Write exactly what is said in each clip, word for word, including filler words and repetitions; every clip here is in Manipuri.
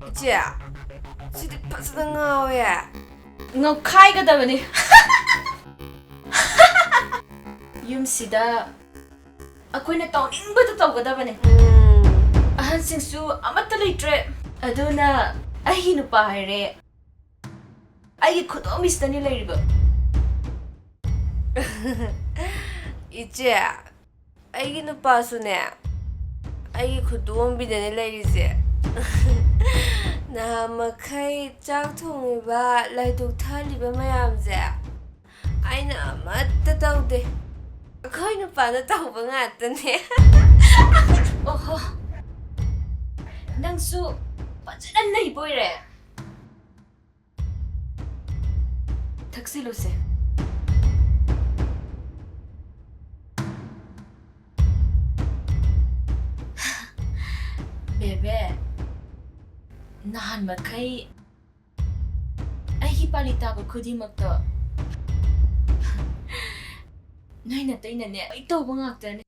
ꯏꯆꯦ, ꯁꯤꯗꯤ ꯐꯖꯅ ꯉꯥꯎꯋꯦ꯫ ꯉꯧꯈꯥꯏꯒꯗꯕꯅꯤ꯫ ꯌꯨꯝꯁꯤꯗ ꯑꯩꯈꯣꯏꯅ ꯇꯧꯅꯤꯡꯕꯗ ꯇꯧꯒꯗꯕꯅꯤ꯫ ꯎꯝ꯫ ꯑꯍꯟꯁꯤꯡꯁꯨ ꯑꯃꯠꯇ ꯂꯩꯇ꯭ꯔꯦ꯫ ꯑꯗꯨꯅ ꯑꯩꯒꯤ ꯅꯨꯄꯥ ꯍꯥꯏꯔꯦ꯫ ꯑꯩꯒꯤ ꯈꯨꯗꯣꯝꯕꯤꯁꯤꯗꯅꯤ ꯂꯩꯔꯤꯕ꯫ ꯏꯆꯦ, ꯑꯩꯒꯤ ꯅꯨꯄꯥꯁꯨꯅꯦ, ꯑꯩꯒꯤ ꯈꯨꯗꯣꯝꯕꯤꯗꯅꯦ ꯂꯩꯔꯤꯁꯦ꯫ ꯅꯍꯥꯟ ꯃꯈꯩ ꯆꯥꯛ ꯊꯣꯡꯉꯤꯕ, ꯂꯥꯏꯙꯨꯛ ꯊꯥꯜꯂꯤꯕ ꯃꯌꯥꯝꯁꯦ ꯑꯩꯅ ꯑꯃꯠꯇ ꯇꯧꯗꯦ꯫ ꯑꯩꯈꯣꯏ ꯅꯨꯄꯥꯅ ꯇꯧꯕ ꯉꯥꯛꯇꯅꯦ꯫ ꯑꯣꯍꯣ, ꯅꯪꯁꯨ ꯐꯖꯅ ꯅꯩꯕ ꯑꯣꯏꯔꯦ꯫ ꯊꯛꯆꯤꯜꯂꯨꯁꯦ꯫ ꯕꯦꯕꯦ, ꯅꯍꯥꯟ ꯃꯈꯩ ꯑꯩꯒꯤ ꯄꯥꯂꯤ ꯇꯥꯕ ꯈꯨꯗꯤꯡꯃꯛꯇꯣ ꯅꯣꯏ ꯅꯇꯩꯅꯅꯦ ꯑꯩ ꯇꯧꯕ ꯉꯥꯛꯇꯅꯦ꯫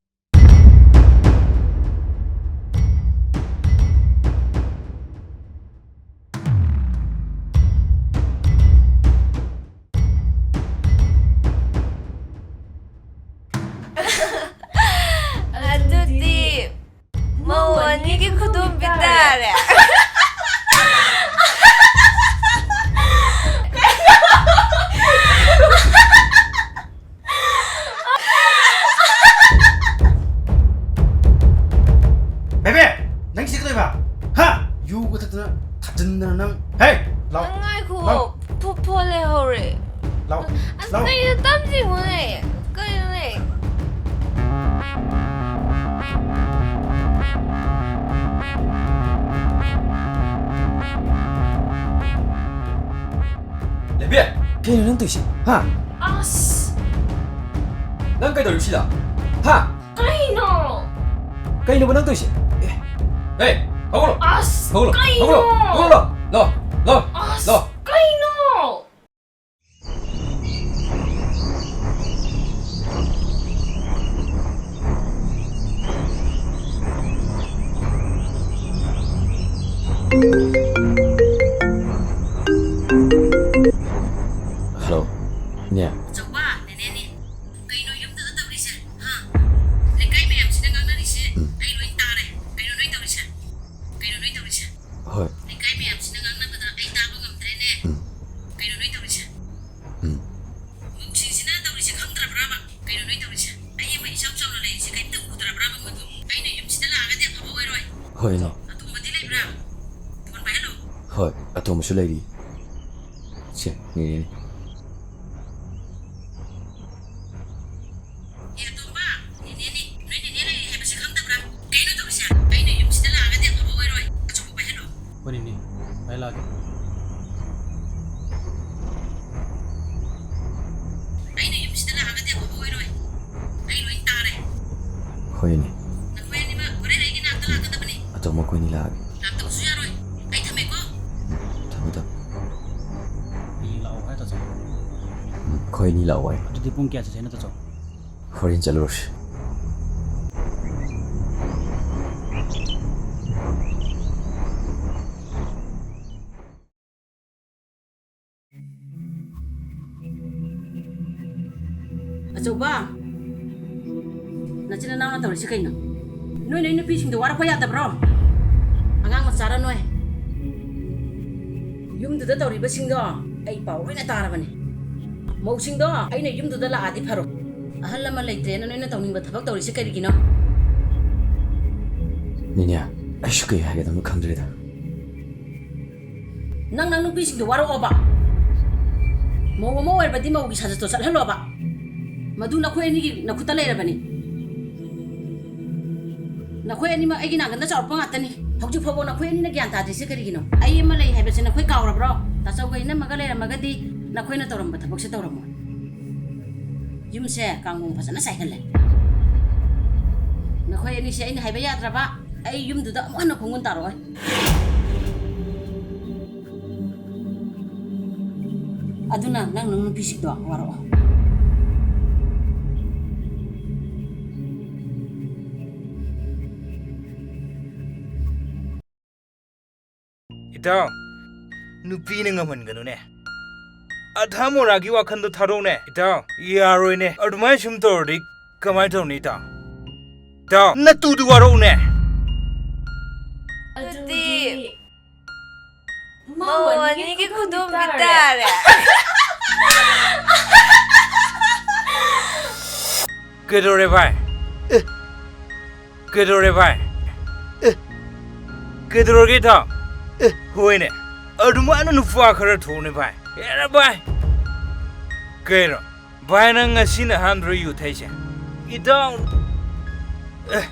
ꯑꯗꯨꯗꯤ ꯃꯧ ꯑꯅꯤꯒꯤ ꯈꯨꯗꯣꯝꯕꯤ ꯇꯥꯔꯦ꯫ ꯕꯦꯕꯦ, ꯅꯪ ꯁꯤ ꯀꯩꯗꯧꯕ? ꯍꯥ? ꯌꯨꯒ ꯊꯛꯇꯅ, ꯊꯛꯆꯤꯟꯗꯅ ꯅꯪ꯫ ꯍꯦ, ꯂꯥꯎ, ꯅꯪ ꯉꯥꯏꯈꯣ, ꯂꯥꯎ꯫ ꯐꯨ-, ꯐꯣꯟ ꯂꯩꯍꯧꯔꯦ꯫ ꯂꯥꯎ, ꯑꯁ, ꯂꯥꯎ꯫ ꯀꯩꯅꯣ ꯇꯝꯁꯤꯡꯉꯨꯅꯦ? ꯀꯩꯅꯣꯅꯦ? ꯂꯦꯝꯕꯤ! ꯀꯩꯅꯣ ꯅꯪ ꯇꯧꯏꯁꯦ? ꯍꯥ? ꯑꯁ! ꯅꯪ ꯀꯩꯗꯧꯔꯤꯕ ꯁꯤꯗ? ꯍꯥ? ꯀꯩꯅꯣ? ꯀꯩꯅꯣꯕ ꯅꯪ ꯇꯧꯏꯁꯦ? ꯑꯦ꯫ ꯍꯦ, ꯍꯧꯒꯠꯂꯣ꯫ ꯑꯁ, ꯍꯧꯒꯠꯂꯣ, ꯀꯩꯅꯣ? ꯍꯧꯒꯠꯂꯣ, ꯍꯧꯒꯠꯂꯣ꯫ ꯂꯥꯛꯑꯣ, ꯑꯁ, ꯂꯥꯛꯑꯣ꯫ ꯀꯩꯅꯣ? ꯀꯩꯅꯣ? ꯑꯇꯣꯝꯕꯗꯤ ꯂꯩꯕ꯭ꯔꯥ? ꯐꯣꯟ ꯄꯥꯏꯍꯜꯂꯣ꯫ ꯍꯣꯏ, ꯑꯇꯣꯝꯕꯁꯨ ꯂꯩꯔꯤ꯫ ꯁꯦ, ꯅꯦꯅꯦꯅꯦ꯫ ꯑꯦ, ꯑꯇꯣꯝꯕ, ꯅꯦꯅꯦꯅꯦ꯫ ꯅꯣꯏ ꯅꯦꯅꯦ ꯂꯩꯔꯤ ꯍꯥꯏꯕꯁꯦ ꯈꯪꯗꯕ꯭ꯔꯥ? ꯀꯩꯅꯣ ꯇꯧꯔꯤꯁꯦ? ꯑꯩꯅ ꯌꯨꯝꯁꯤꯗ ꯂꯥꯛꯑꯒꯗꯤ ꯑꯐꯕ ꯑꯣꯏꯔꯣꯏ꯫ ꯑꯆꯧꯕ ꯄꯥꯏꯍꯜꯂꯣ꯫ ꯍꯣꯏ, ꯅꯦꯅꯦ꯫ ꯑꯩ ꯂꯥꯛꯑꯒꯦ꯫ ꯑꯩꯅ ꯌꯨꯝꯁꯤꯗ ꯂꯥꯛꯑꯒꯗꯤ ꯑꯐꯕ ꯑꯣꯏꯔꯣꯏ꯫ ꯑꯩ ꯂꯣꯏ ꯇꯥꯔꯦ꯫ ꯍꯣꯏꯅꯦ꯫ ꯅꯈꯣꯏ ꯑꯅꯤꯃꯛ ꯍꯣꯔꯦꯟ ꯑꯩꯒꯤ ꯅꯥꯛꯇ ꯂꯥꯛꯀꯗꯕꯅꯤ꯫ ꯑꯗꯣ ꯃꯈꯣꯏꯅꯤ ꯂꯥꯛꯑꯒꯦ꯫ ꯂꯥꯛꯇꯕꯁꯨ ꯌꯥꯔꯣꯏ꯫ ꯑꯩ ꯊꯝꯃꯦꯀꯣ꯫ ꯎꯝ, ꯊꯝꯃꯦ, ꯊꯝꯃꯦ꯫ ꯍꯌꯦꯡ ꯂꯥꯛꯑꯣ ꯍꯥꯏ, ꯇꯥꯆꯧ꯫ ꯎꯝ, ꯑꯩꯈꯣꯏ ꯑꯅꯤ ꯂꯥꯛꯑꯣ ꯍꯥꯏ꯫ ꯑꯗꯨꯗꯤ ꯄꯨꯡ ꯀꯌꯥ ꯆꯠꯁꯦ ꯍꯥꯏꯅꯣ, ꯇꯥꯆꯧ? ꯍꯣꯔꯦꯟ ꯆꯠꯂꯨꯔꯁꯤ꯫ ꯑꯆꯧꯕ, ꯅꯆꯤꯟ ꯅꯅꯥꯎꯅ ꯇꯧꯔꯤꯁꯤ ꯀꯩꯅꯣ? ꯅꯣꯏ ꯅꯣꯏ ꯅꯨꯄꯤꯁꯤꯡꯗꯣ ꯋꯥꯔꯛꯄ ꯌꯥꯗꯕ꯭ꯔꯣ? ꯑꯉꯥꯡ ꯃꯆꯥꯔ ꯅꯣꯏ? ꯌꯨꯝꯗꯨꯗ ꯇꯧꯔꯤꯕꯁꯤꯡꯗꯣ ꯑꯩ ꯄꯥꯎ ꯂꯣꯏꯅ ꯇꯥꯔꯕꯅꯤ꯫ ꯃꯧꯁꯤꯡꯗꯣ ꯑꯩꯅ ꯌꯨꯝꯗꯨꯗ ꯂꯥꯛꯑꯗꯤ ꯐꯔꯣ꯫ ꯑꯍꯜ ꯂꯃꯟ ꯂꯩꯇ꯭ꯔꯦꯅ ꯅꯣꯏꯅ ꯇꯧꯅꯤꯡꯕ ꯊꯕꯛ ꯇꯧꯔꯤꯁꯦ ꯀꯔꯤꯒꯤꯅꯣ? ꯅꯤꯅꯦ, ꯑꯩꯁꯨ ꯀꯩ ꯍꯥꯏꯒꯗꯕꯅꯣ ꯈꯪꯗ꯭ꯔꯦꯗ꯫ ꯅꯪ ꯅꯪ ꯅꯨꯄꯤꯁꯤꯡꯗꯣ ꯋꯥꯔꯛꯑꯣꯕ꯫ ꯃꯧ ꯑꯃ ꯑꯣꯏꯔꯕꯗꯤ ꯃꯧꯒꯤ ꯁꯥꯖꯠꯇꯣ ꯆꯠꯍꯜꯂꯣꯕ꯫ ꯃꯗꯨ ꯅꯈꯣꯏ ꯑꯅꯤꯒꯤ ꯅꯈꯨꯠꯇ ꯂꯩꯔꯕꯅꯤ꯫ ꯅꯈꯣꯏ ꯑꯅꯤꯃꯛ ꯑꯩꯒꯤ ꯅꯥꯒꯟꯗ ꯆꯥꯎꯔꯛꯄ ꯉꯥꯛꯇꯅꯤ꯫ ꯍꯧꯖꯤꯛ ꯐꯥꯎꯕ ꯅꯈꯣꯏ ꯑꯅꯤꯅ ꯒ꯭ꯌꯥꯟ ꯇꯥꯗ꯭ꯔꯤꯁꯦ ꯀꯔꯤꯒꯤꯅꯣ? ꯑꯩ ꯑꯃ ꯂꯩ ꯍꯥꯏꯕꯁꯦ ꯅꯈꯣꯏ ꯀꯥꯎꯔꯕ꯭ꯔꯣ? ꯇꯥꯆꯧꯒ ꯏꯅꯝꯃꯒ ꯂꯩꯔꯝꯃꯒꯗꯤ ꯅꯈꯣꯏꯅ ꯇꯧꯔꯝꯕ ꯊꯕꯛꯁꯦ ꯇꯧꯔꯝꯃꯣꯏ꯫ ꯌꯨꯝꯁꯦ ꯀꯥꯡꯒꯣꯡ ꯐꯖꯅ ꯆꯥꯏꯍꯜꯂꯦ꯫ ꯅꯈꯣꯏ ꯑꯅꯤꯁꯦ ꯑꯩꯅ ꯍꯥꯏꯕ ꯌꯥꯗ꯭ꯔꯕ, ꯑꯩ ꯌꯨꯝꯗꯨꯗ ꯑꯃꯨꯛ ꯍꯟꯅ ꯈꯣꯡꯒꯨꯟ ꯇꯥꯔꯛꯑꯣꯏ꯫ ꯑꯗꯨꯅ ꯅꯪ ꯅꯪ ꯅꯨꯄꯤꯁꯤꯡꯗꯣ ꯋꯥꯔꯛꯑꯣ꯫ ꯏꯇꯥꯎ, ꯅꯨꯄꯤꯅ ꯉꯝꯍꯟꯒꯅꯨꯅꯦ꯫ ꯑꯙꯥ ꯃꯣꯔꯥꯒꯤ ꯋꯥꯈꯟꯗꯣ ꯊꯥꯗꯣꯛꯅꯦ꯫ ꯏꯇꯥꯎ, ꯌꯥꯔꯣꯏꯅꯦ꯫ ꯑꯗꯨꯃꯥꯏꯅ ꯁꯨꯝ ꯇꯧꯔꯗꯤ ꯀꯃꯥꯏꯅ ꯇꯧꯅꯤ, ꯏꯇꯥꯎ? ꯏꯇꯥꯎ, ꯅꯇꯨꯗꯨ ꯋꯥꯔꯛꯎꯅꯦ꯫ ꯑꯗꯨꯗꯤ ꯃꯧ ꯑꯅꯤꯒꯤ ꯈꯨꯗꯣꯝꯕꯤ ꯇꯥꯔꯦ꯫ ꯀꯩꯗꯧꯔꯦ ꯚꯥꯏ? ꯑꯦ, ꯀꯩꯗꯧꯔꯦ ꯚꯥꯏ? ꯑꯦ, ꯀꯩꯗꯧꯔꯒꯦ, ꯏꯇꯥꯎ? ꯑꯦ, ꯍꯣꯏꯅꯦ, ꯑꯗꯨꯃꯥꯏꯅ ꯅꯨꯄꯥ ꯈꯔ ꯊꯣꯛꯎꯅꯦ, ꯚꯥꯏ꯫ ꯍꯦꯔꯥ, ꯚꯥꯏ꯫ ꯀꯩꯅꯣ, ꯚꯥꯏ, ꯅꯪ ꯉꯁꯤꯅ ꯑꯍꯥꯟꯕꯔꯣ ꯌꯨ ꯊꯛꯏꯁꯦ? ꯏꯇꯥꯎ, ꯑꯦ,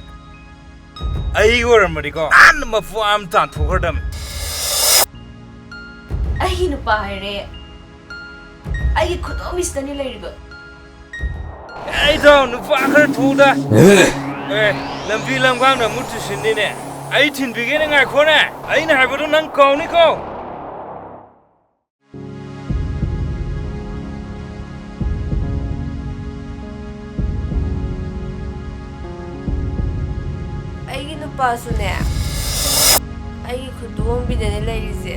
ꯑꯩꯒꯤ ꯑꯣꯏꯔꯝꯃꯗꯤꯀꯣ, ꯅꯍꯥꯟꯅ ꯃꯄꯨ ꯑꯃ ꯇꯥꯟꯊꯣꯛꯈ꯭ꯔꯗꯝꯅꯤ꯫ ꯑꯩꯒꯤ ꯅꯨꯄꯥ ꯍꯥꯏꯔꯦ, ꯑꯩꯒꯤ ꯈꯨꯗꯣꯝꯕꯤꯁꯤꯗꯅꯤ ꯂꯩꯔꯤꯕ꯫ ꯑꯩ ꯊꯥꯎ ꯅꯨꯄꯥ ꯈꯔ ꯊꯣꯛꯎꯗ꯫ ꯑꯦ, ꯂꯝꯕꯤ ꯂꯝꯒꯥꯡꯗ ꯑꯃꯨꯛ ꯇꯨꯁꯤꯟꯅꯤꯅꯦ꯫ ꯑꯩ ꯊꯤꯟꯕꯤꯒꯦꯅꯦ, ꯉꯥꯏꯈꯣꯅꯦ꯫ ꯑꯩꯅ ꯍꯥꯏꯕꯗꯣ ꯅꯪ ꯀꯥꯎꯅꯤꯀꯣ꯫ ꯑꯩꯒꯤ ꯅꯨꯄꯥꯁꯨꯅꯦ, ꯑꯩꯒꯤ ꯈꯨꯗꯣꯝꯕꯤꯗꯅꯦ ꯂꯩꯔꯤꯁꯦ꯫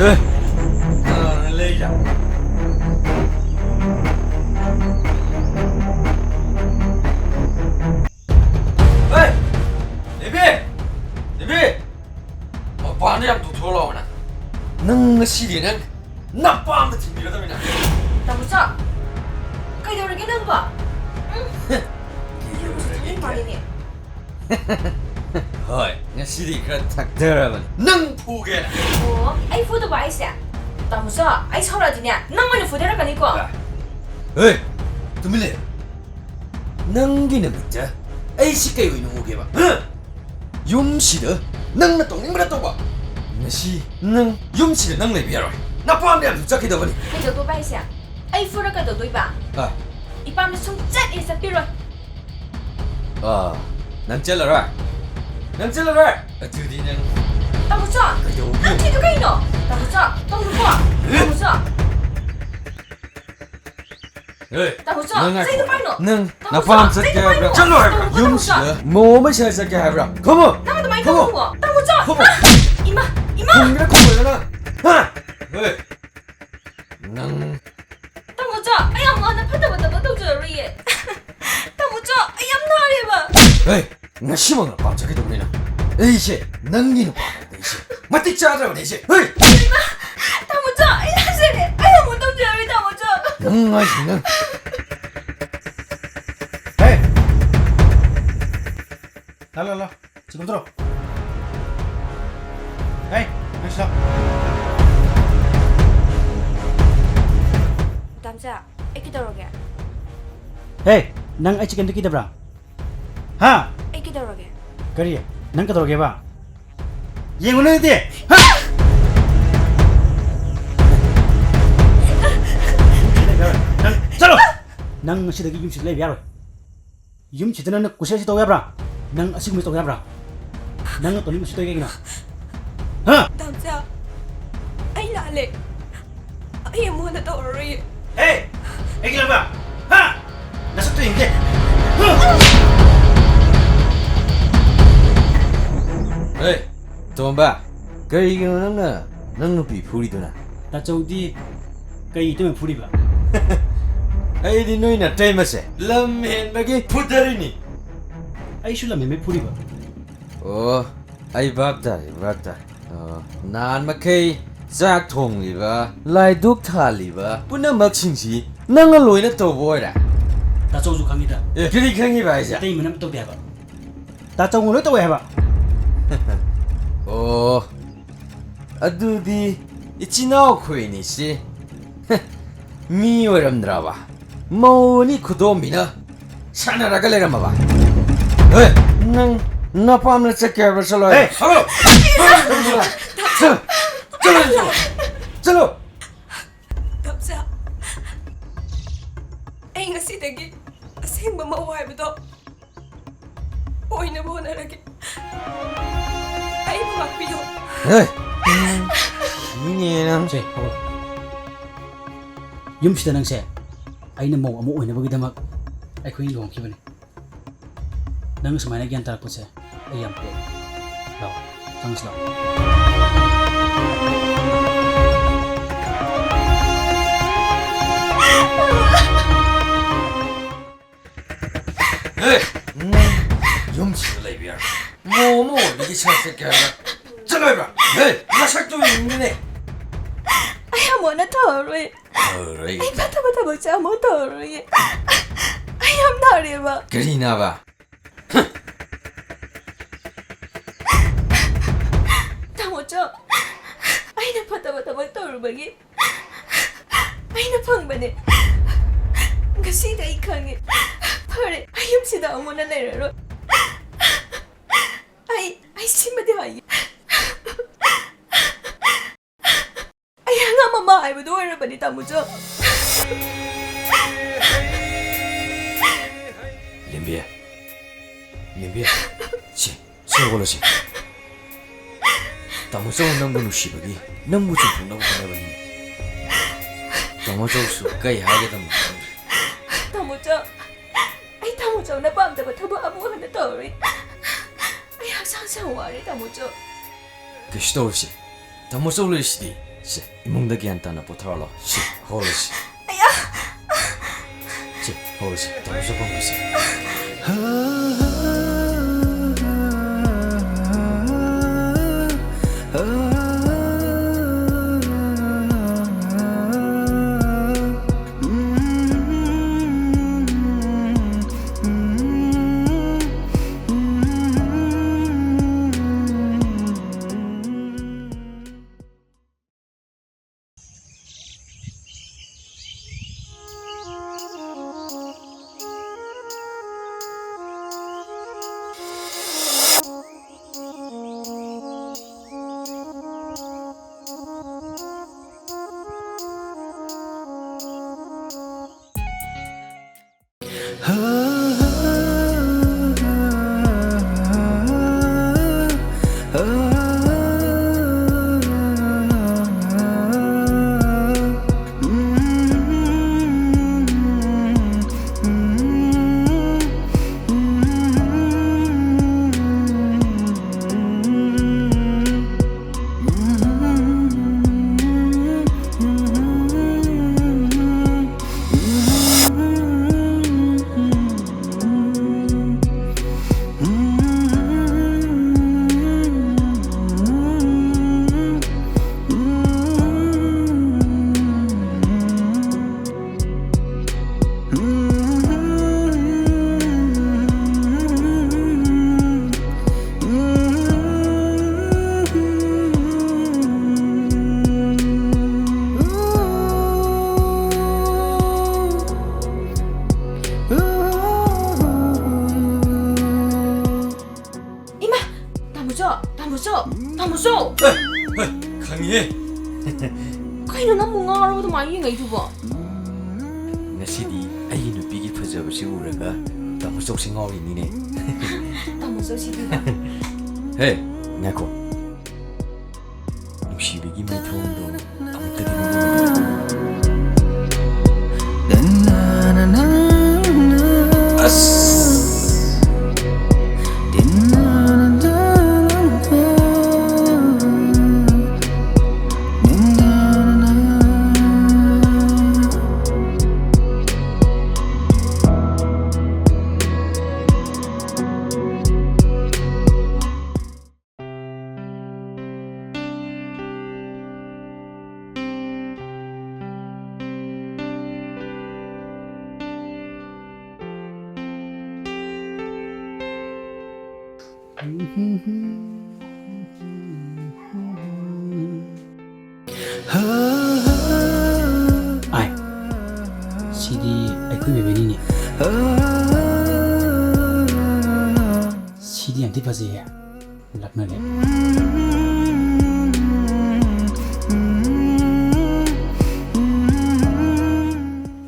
ꯑꯦ, ꯀꯅꯥꯅ ꯂꯩꯔꯤꯁꯦ? ꯍꯦ! ꯗꯦꯕꯤ! ꯗꯦꯕꯤ! ꯃꯄꯥꯟꯗ ꯌꯥꯝ ꯊꯣꯛꯊꯣꯛꯑ ꯂꯥꯛꯑꯣ ꯅꯪ꯫ ꯅꯪ ꯉꯁꯤꯗꯤ ꯅꯪ ꯅꯄꯥꯝꯗ ꯊꯤꯟꯕꯤꯔꯗꯕꯅꯤꯅ꯫ ꯇꯥꯃꯣꯆꯥ, ꯀꯩꯗꯧꯔꯒꯦ ꯅꯪꯕꯣ? ꯎꯝ? ꯀꯩꯗꯧꯔꯒꯦ? ꯊꯛꯅꯤꯡ ꯃꯥꯜꯂꯤꯅꯦ꯫ ꯍꯣꯏ, ꯉꯁꯤꯗꯤ ꯈꯔ ꯊꯛꯊꯔꯕꯅꯤ꯫ ꯅꯪ ꯐꯨꯒꯦꯅ꯫ ꯑꯣ, ꯑꯩ ꯐꯨꯗꯧꯕ ꯍꯥꯏꯁꯦ? ꯇꯥꯃꯣꯆꯥ, ꯑꯩ ꯁꯥꯎꯔꯛꯑꯗꯤꯅꯦ, ꯅꯪ ꯑꯣꯏꯅ ꯐꯨꯗꯔꯛꯀꯅꯤꯀꯣ꯫ ꯍꯦ, ꯇꯨꯃꯤꯟ ꯂꯩꯌꯨ꯫ ꯅꯪꯒꯤ ꯅꯃꯤꯠꯇ ꯑꯩꯁꯤ ꯀꯩ ꯑꯣꯏꯅ ꯎꯒꯦꯕ? ꯍꯥ? ꯌꯨꯝꯁꯤꯗ ꯅꯪꯅ ꯇꯧꯅꯤꯡꯕꯗ ꯇꯧꯕ꯫ ꯉꯁꯤ ꯅꯪ ꯌꯨꯝꯁꯤꯗ ꯅꯪ ꯂꯩꯕ ꯌꯥꯔꯣꯏ꯫ ꯅꯄꯥꯝꯗ ꯌꯥꯝ ꯆꯠꯈꯤꯗꯕꯅꯤ꯫ ꯀꯩꯗꯧꯗꯣꯏꯕ ꯍꯥꯏꯁꯦ? ꯑꯩ ꯐꯨꯔ ꯀꯩꯗꯧꯗꯣꯏꯕ? ꯑ꯫ ꯏꯄꯥꯝꯗ ꯁꯨꯡꯆꯠ ꯍꯦꯛ ꯆꯠꯄꯤꯔꯣꯏ꯫ ꯑ, ꯅꯪ ꯆꯠꯂꯔꯣꯏ? ꯅꯪ ꯆꯠꯂꯔꯣꯏ? ꯑꯗꯨꯗꯤ ꯅꯪ ꯇꯥꯃꯣꯆꯥ! ꯀꯩꯗꯧꯒꯦ? ꯅꯪ ꯆꯠꯂꯤꯗꯣ ꯀꯩꯅꯣ? ꯇꯥꯃꯣꯆꯥ! ꯇꯧꯅꯨꯀꯣ! ꯇꯥꯃꯣꯆꯥ! ꯍꯦ, ꯇꯥꯃꯣꯆꯥ, ꯅꯪ ꯉꯥꯏꯈꯣ꯫ ꯀꯩꯗꯧ ꯍꯥꯏꯅꯣ? ꯅꯪ ꯇꯥꯃꯣꯆꯥ, ꯅꯄꯥꯝ ꯆꯠꯀꯦ ꯀꯩꯗꯧ ꯍꯥꯏꯕ꯭ꯔꯥ? ꯍꯥꯏꯅꯣ? ꯆꯠꯂꯣ ꯍꯥꯏꯕ꯭ꯔꯥ? ꯇꯥꯃꯣꯆꯥ, ꯌꯨꯝꯁꯤꯗ ꯇꯥꯃꯣꯆꯥ꯫ ꯃꯧ ꯑꯃ ꯁꯤꯗ ꯆꯠꯀꯦ ꯍꯥꯏꯕ꯭ꯔꯥ? ꯈꯨꯝꯃꯨ! ꯅꯪ ꯑꯗꯨꯃꯥꯏꯅ ꯈꯨꯝꯃꯨ! ꯇꯧꯅꯨꯀꯣ! ꯇꯥꯃꯣꯆꯥ! ꯈꯨꯝꯃꯨ! ꯑ! ꯏꯃꯥ! ꯏꯃꯥ! ꯈꯨꯝꯒꯦꯔꯥ ꯈꯨꯝꯃꯣꯏꯔꯥ ꯅꯪ? ꯍꯥ? ꯍꯦ! ꯅꯪ ꯇꯥꯃꯣꯆꯥ, ꯑꯩ ꯑꯃꯨꯛ ꯍꯟꯅ ꯐꯠꯇꯕ ꯊꯕꯛ ꯇꯧꯖꯔꯔꯣꯏ꯫ ꯍꯦ, ꯉꯁꯤꯃꯛ ꯅꯨꯄꯥ ꯆꯠꯀꯗꯧꯕꯅꯤꯅ ꯑꯩꯁꯦ ꯅꯪꯒꯤ ꯅꯨꯄꯥ ꯑꯣꯏꯔꯗꯤ ꯑꯩꯁꯦ ꯃꯇꯤꯛ ꯆꯥꯗ꯭ꯔꯕꯅꯦ ꯑꯩꯁꯦ꯫ ꯍꯦ! ꯇꯥꯃꯣꯆꯥ, ꯑꯩ ꯍꯥꯏꯖꯔꯦ, ꯑꯩ ꯑꯃꯨꯛ ꯇꯧꯖꯔꯔꯣꯏ, ꯇꯥꯃꯣꯆꯥ꯫ ꯅꯪ ꯍꯥꯏꯁꯤ ꯅꯪ꯫ ꯍꯦ! ꯂꯥ, ꯂꯥ, ꯂꯥ꯫ ꯁꯤ ꯀꯨꯝꯊꯣꯔꯛꯑꯣ꯫ ꯍꯦ, ꯅꯪ ꯁꯤ ꯂꯥꯎ꯫ ꯇꯥꯃꯣꯆꯥ, ꯑꯩ ꯀꯩꯗꯧꯔꯒꯦ? ꯍꯦ, ꯅꯪ ꯑꯩ ꯆꯤꯛꯀꯟꯗ ꯀꯤꯗꯕ꯭ꯔꯥ? ꯍꯥ? ꯑꯩ ꯀꯩꯗꯧꯔꯒꯦ? ꯀꯔꯤ? ꯅꯪ ꯀꯩꯗꯧꯔꯒꯦꯕ? ꯌꯦꯡꯉꯨ ꯅꯪꯗꯤ! ꯍꯥ? ꯅꯪ ꯆꯠꯂꯣ! ꯅꯪ ꯉꯁꯤꯗꯒꯤ ꯌꯨꯝꯁꯤꯗ ꯂꯩꯕ ꯌꯥꯔꯣꯏ꯫ ꯌꯨꯝꯁꯤꯗ ꯅꯪꯅ ꯀꯨꯁꯤ ꯑꯁꯤ ꯇꯧ ꯌꯥꯕ꯭ꯔꯥ? ꯅꯪ ꯑꯁꯤꯒꯨꯝꯕꯁꯤ ꯇꯧ ꯌꯥꯕ꯭ꯔꯥ? ꯅꯪꯅ ꯇꯧꯅꯤꯡꯕꯁꯤ ꯇꯧꯏ ꯀꯩꯒꯤꯅꯣ? ꯍꯥ? ꯇꯥꯃꯣꯆꯥ, ꯑꯩ ꯂꯥꯜꯂꯦ꯫ ꯑꯩ ꯑꯃꯨꯛ ꯍꯟꯅ ꯇꯧꯔꯔꯣꯏꯌꯦ꯫ ꯍꯦ! ꯑꯩꯒꯤ ꯂꯝꯕꯥ! ꯍꯥ? ꯅꯁꯛꯇꯣ ꯌꯦꯡꯒꯦ꯫ ꯍꯦ, ꯇꯣꯝꯕ, ꯀꯔꯤꯒꯤꯅꯣ ꯅꯪꯅ ꯅꯪ ꯅꯨꯄꯤ ꯐꯨꯔꯤꯗꯨꯅ? ꯇꯥꯆꯧꯗꯤ ꯀꯩ ꯏꯇꯩꯃ ꯐꯨꯔꯤꯕ? ꯑꯩꯗꯤ ꯅꯣꯏ ꯅꯇꯩꯃꯁꯦ ꯂꯝ ꯍꯦꯟꯕꯒꯤ ꯐꯨꯗꯔꯤꯅꯤ꯫ ꯑꯩꯁꯨ ꯂꯝ ꯍꯦꯟꯕꯩ ꯐꯨꯔꯤꯕ? ꯑꯣ, ꯑꯩ ꯚꯥꯞ ꯇꯥꯔꯦ, ꯚꯥꯞ ꯇꯥꯔꯦ꯫ ꯑꯣ, ꯅꯍꯥꯟ ꯃꯈꯩ ꯆꯥꯛ ꯊꯣꯡꯂꯤꯕ, ꯂꯥꯏꯗꯨꯛ ꯊꯥꯜꯂꯤꯕ ꯄꯨꯝꯅꯃꯛꯁꯤꯡꯁꯤ ꯅꯪꯅ ꯂꯣꯏꯅ ꯇꯧꯕ ꯑꯣꯏꯔꯦ? ꯇꯥꯆꯧꯁꯨ ꯈꯪꯉꯤꯗ꯫ ꯑꯦ, ꯀꯔꯤ ꯈꯪꯉꯤꯕ ꯍꯥꯏꯁꯦ? ꯏꯇꯩꯃꯅ ꯑꯝꯇ ꯇꯧꯗꯦ ꯍꯥꯏꯕ꯫ ꯇꯥꯆꯧꯅ ꯂꯣꯏ ꯇꯧꯋꯦ ꯍꯥꯏꯕ꯫ ꯑꯣ, ꯑꯗꯨꯗꯤ ꯏꯆꯤꯟ ꯏꯅꯥꯎ ꯑꯩꯈꯣꯏ ꯑꯅꯤꯁꯤ ꯃꯤ ꯑꯣꯏꯔꯝꯗ꯭ꯔꯕ? ꯃꯧ ꯑꯅꯤ ꯈꯨꯗꯣꯝꯕꯤꯅ ꯁꯥꯟꯅꯔꯒ ꯂꯩꯔꯝꯃꯕ? ꯍꯦ, ꯅꯪ ꯅꯄꯥꯝꯗ ꯆꯠꯀꯦ ꯍꯥꯏꯕ꯭ꯔꯥ? ꯆꯠꯂꯣ ꯍꯥꯏꯕ꯭ꯔꯥ? ꯍꯦ, ꯍꯜꯂꯣ! ꯆꯠꯂꯣ! ꯆꯠꯂꯣ! ꯆꯠꯂꯣ! ꯇꯥꯃꯣꯆꯥ, ꯑꯩ ꯉꯁꯤꯗꯒꯤ ꯑꯁꯦꯡꯕ ꯃꯧ ꯍꯥꯏꯕꯗꯣ ꯑꯣꯏꯅꯕ ꯍꯣꯠꯅꯔꯒꯦ꯫ ꯑꯩꯕꯨ ꯉꯥꯛꯄꯤꯌꯨ꯫ ꯍꯦ! ꯁꯤꯅꯦ ꯅꯪ꯫ ꯁꯦ, ꯍꯧꯒꯠꯂꯣ꯫ ꯌꯨꯝꯁꯤꯗ ꯅꯪꯁꯦ ꯑꯩꯅ ꯃꯧ ꯑꯃ ꯑꯣꯏꯅꯕꯒꯤꯗꯃꯛ ꯑꯩꯈꯣꯏ ꯂꯨꯍꯣꯡꯈꯤꯕꯅꯤ꯫ ꯅꯪ ꯁꯨꯃꯥꯏꯅ ꯒ꯭ꯌꯥꯟ ꯇꯥꯔꯛꯄꯁꯦ ꯑꯩ ꯌꯥꯝ ꯄꯦꯜꯂꯦ꯫ ꯂꯥꯛꯑꯣ, ꯆꯪꯁꯤ ꯂꯥꯛꯑꯣ꯫ ꯍꯦ! ꯎꯝ, ꯌꯨꯝꯁꯤꯗ ꯂꯩꯕ ꯌꯥꯔꯣꯏ꯫ ꯃꯧ ꯑꯃ ꯑꯣꯏꯕꯒꯤ ꯁꯛꯁꯦ ꯀꯌꯥ ꯆꯠꯂꯣꯏꯕ꯫ ꯍꯦ, ꯅꯁꯛꯇꯨ ꯌꯦꯡꯅꯤꯡꯗꯦꯅꯦ꯫ ꯑꯩ ꯑꯃꯨꯛ ꯍꯟꯅ ꯇꯧꯔꯔꯣꯏ꯫ ꯇꯧꯔꯔꯣꯏ꯫ ꯑꯩ ꯐꯠꯇꯕ ꯊꯕꯛꯁꯦ ꯑꯃꯨꯛ ꯇꯧꯔꯔꯣꯏꯌꯦ꯫ ꯑꯩ ꯌꯥꯝ ꯅꯥꯔꯦꯕ꯫ ꯀꯔꯤ ꯅꯥꯕ? ꯇꯥꯃꯣꯆꯧ, ꯑꯩꯅ ꯐꯠꯇꯕ ꯊꯕꯛ ꯇꯧꯔꯨꯕꯒꯤ ꯑꯩꯅ ꯐꯪꯕꯅꯦ꯫ ꯉꯁꯤꯗꯤ ꯑꯩ ꯈꯪꯉꯦ꯫ ꯐꯔꯦ, ꯑꯩ ꯌꯨꯝꯁꯤꯗ ꯑꯃꯨꯛ ꯍꯟꯅ ꯂꯩꯔꯔꯣꯏ꯫ ꯑꯩ, ꯑꯩ ꯁꯤꯃꯗꯤ ꯍꯥꯏꯒꯦ꯫ ꯑꯩ ꯑꯉꯥꯡ ꯃꯃꯥ ꯍꯥꯏꯕꯗꯨ ꯑꯣꯏꯔꯕꯅꯤ, ꯇꯥꯃꯣꯆꯧ꯫ ꯂꯦꯝꯕꯤ, ꯂꯦꯝꯕꯤ, ꯁꯤ, ꯁꯤ ꯍꯧꯒꯠꯂꯣ ꯁꯤ꯫ ꯇꯥꯃꯣꯆꯧ ꯅꯪꯕꯨ ꯅꯨꯡꯁꯤꯕꯒꯤ ꯅꯪꯕꯨ ꯆꯨꯝꯊꯣꯛꯅꯕ ꯍꯣꯠꯅꯕꯅꯤ꯫ ꯇꯥꯃꯣꯆꯧꯁꯨ ꯀꯩ ꯍꯥꯏꯒꯗꯕꯅꯣ ꯈꯪꯗ꯭ꯔꯦ꯫ ꯇꯥꯃꯣꯆꯧ, ꯑꯩ ꯇꯥꯃꯣꯆꯧꯅ ꯄꯥꯝꯗꯕ ꯊꯕꯛ ꯑꯃꯨꯛ ꯍꯟꯅ ꯇꯧꯔꯔꯣꯏ꯫ ꯑꯩ ꯍꯛꯆꯥꯡꯁꯦ ꯌꯥꯝ ꯋꯥꯔꯦ, ꯇꯥꯃꯣꯆꯧ꯫ ꯀꯩꯁꯨ ꯇꯧꯔꯣꯏꯁꯦ꯫ ꯇꯥꯃꯣꯆꯧ ꯂꯩꯔꯤꯁꯤꯗꯤ꯫ ꯁꯦ, ꯏꯃꯨꯡꯗ ꯒ꯭ꯌꯥꯟ ꯇꯥꯅ ꯄꯣꯊꯥꯔꯣ ꯂꯥꯎ꯫ ꯁꯦ, ꯍꯧꯔꯁꯤ꯫ ꯑꯌꯥ! ꯁꯦ, ꯍꯧꯔꯁꯤ꯫ ꯇꯥꯃꯣꯆꯧ ꯐꯝꯈ꯭ꯔꯁꯤ꯫ ꯇꯥꯃꯣꯆꯧ! ꯇꯥꯃꯣꯆꯧ! ꯑꯦ, ꯍꯦ, ꯈꯪꯉꯤꯍꯦ꯫ ꯀꯩꯅꯣ ꯅꯪꯕꯨ ꯉꯥꯎꯔꯕ ꯑꯗꯨꯃꯥꯏꯅ ꯌꯦꯡꯉꯛꯏꯗꯨꯕꯣ? ꯉꯁꯤꯗꯤ ꯑꯩꯒꯤ ꯅꯨꯄꯤꯒꯤ ꯐꯖꯕꯁꯤ ꯎꯔꯒ ꯇꯥꯃꯣꯆꯧꯁꯤ ꯉꯥꯎꯔꯤꯅꯤꯅꯦ꯫ ꯇꯥꯃꯣꯆꯧꯁꯤꯗꯤꯕ꯫ ꯍꯦ, ꯉꯥꯏꯈꯣ꯫ ꯅꯨꯡꯁꯤꯕꯒꯤ ꯃꯩꯊꯣꯡꯗꯣ ꯑꯃꯨꯛꯇꯗꯤ ꯅꯤꯡꯁꯤꯡꯉꯨ꯫ ꯑꯁ! ꯑꯥꯏ, ꯁꯤꯗꯤ ꯑꯩꯈꯣꯏ ꯕꯦꯕꯤꯅꯤꯅꯦ꯫ ꯁꯤꯗꯤ ꯌꯥꯝ ꯊꯤ ꯐꯖꯩꯌꯦ꯫ ꯂꯛꯅꯒꯦ꯫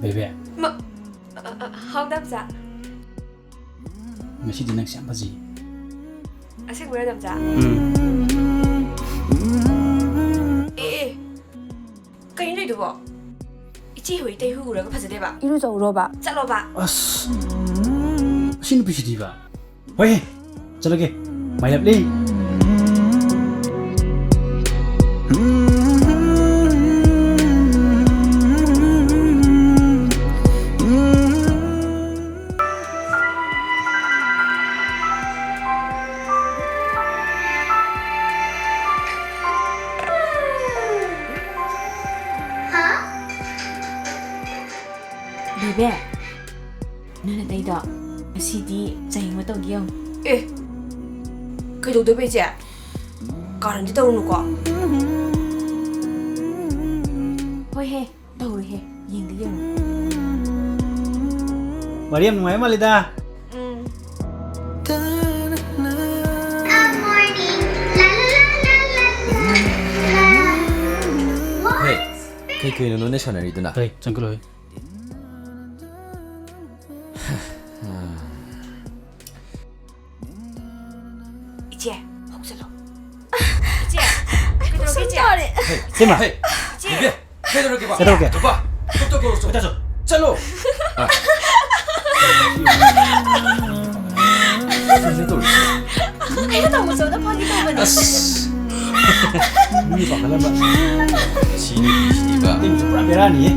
ꯕꯦꯕꯤ꯫ ꯃ-, ꯑ, ꯑ, ꯍꯥꯎ, ꯗꯥꯝꯆꯥ꯫ ꯉꯁꯤꯗꯤ ꯅꯪꯁꯦ ꯌꯥꯝ ꯐꯖꯩ꯫ ꯑꯁꯦꯡꯕꯩꯔꯣ, ꯗꯥꯝꯆꯥ? ꯎꯝ꯫ ꯑꯦ, ꯑꯦ, ꯀꯩꯅꯣ ꯇꯧꯏꯗꯨꯕꯣ? ꯏꯆꯦ ꯍꯣꯏ ꯏꯇꯩ ꯍꯣꯏ ꯎꯔꯒ ꯐꯖꯗꯦꯕ? ꯏꯔꯨꯖꯧꯔꯣꯕ? ꯆꯠꯂꯣꯕ꯫ ꯑꯁ, ꯑꯁꯤ ꯅꯨꯄꯤꯁꯤꯗꯤꯕ꯫ ꯍꯣꯏꯍꯦ, ꯆꯠꯂꯒꯦ꯫ My lovely꯫ ꯕꯦꯕꯦ, ꯅꯪ ꯅꯇꯩꯗꯣ ꯉꯁꯤꯗꯤ ꯆꯍꯤꯡꯕ ꯇꯧꯒꯦ ꯌꯦꯡꯉꯨ꯫ ꯑꯦ, ꯀꯩꯗꯧꯗꯣꯏꯕ ꯏꯆꯦ? ꯀꯥꯔꯟꯗꯤ ꯇꯧꯔꯨꯅꯨꯀꯣ꯫ ꯍꯣꯏꯍꯦ, ꯇꯧꯔꯣꯏꯍꯦ, ꯌꯦꯡꯗꯤ ꯌꯦꯡꯉꯨ꯫ ꯋꯥꯔꯤ ꯌꯥꯝ ꯅꯨꯡꯉꯥꯏꯕ ꯃꯥꯜꯂꯤꯗ꯫ ꯎꯝ꯫ Good morning, ꯑꯩ ꯀꯩꯅꯣ ꯅꯣꯏꯅ ꯁꯥꯟꯅꯔꯤꯗꯨꯅ? ꯍꯩ, ꯆꯪꯈꯠꯂꯣꯍꯦ꯫ ꯏꯆꯦ, ꯍꯧꯖꯤꯜꯂꯣ꯫ ꯏꯆꯦ, ꯀꯩꯗꯧꯔꯒꯦ, ꯏꯆꯦ? ꯇꯥꯔꯦ꯫ ꯏꯆꯦꯃ꯫ ꯏꯆꯦ, ꯕꯦꯕꯤ, ꯀꯩꯗꯧꯔꯒꯦꯕ? ꯀꯩꯗꯧꯔꯒꯦ? ꯅꯨꯄꯥ, ꯇꯞ ꯇꯞ ꯀꯧꯔꯨꯆꯣ꯫ ꯆꯠꯂꯣ꯫ ꯑ꯫ ꯀꯩꯅꯣ ꯇꯧꯔꯤꯁꯦ? ꯑꯩꯅ ꯇꯧꯕꯁꯨ ꯑꯗꯨꯝ ꯐꯥꯒꯤ ꯇꯧꯕꯅꯦ꯫ ꯑꯁ꯫ ꯃꯤ ꯄꯥꯈꯠꯂꯝꯕ꯫ ꯁꯤꯅꯤ, ꯁꯤꯅꯤꯕ꯫ ꯅꯪꯁꯨ ꯄꯨꯔꯥ ꯕꯦꯔꯥꯅꯤꯌꯦ꯫